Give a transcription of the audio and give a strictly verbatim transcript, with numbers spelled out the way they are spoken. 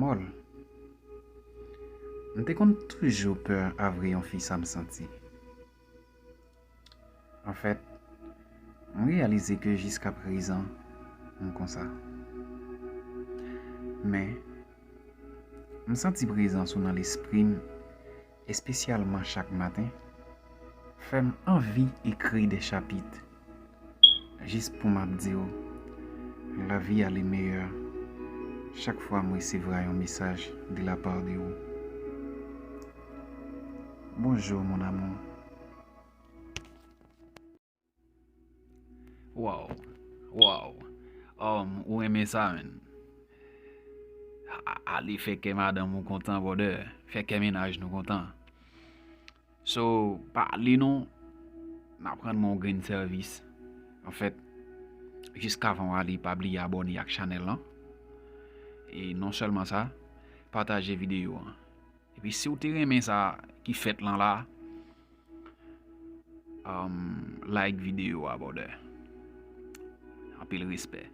mòl. M te konn toujou pè avwe yon fi sa m santi. Anfèt, m reyalize ke jiska prezan, m konsa. Men, m santi prezans ou nan lespri m, espesyalman chak maten, fè m anvi ekri de chapit. Jis pou m ap di w, lavi a li meyè chak fwa m resevwa yon mesaj de la part de ou. Bonjour, mon amour. Wow. Wow. Um, ou renmen sa, menn. A- Ale fè kè madanm ou kontan, brother. Fè kè mennaj nou kontan. So, pa ale non. N ap rann mwen yon grenn sèvis. Anfèt, jiskavan w ale, pa bliye abòne ak chanèl lan. E non sèlman sa, pataje videyo an. Epi si w te renmen sa ki fèt lan la, um, like videyo a, brother. Anpil respè.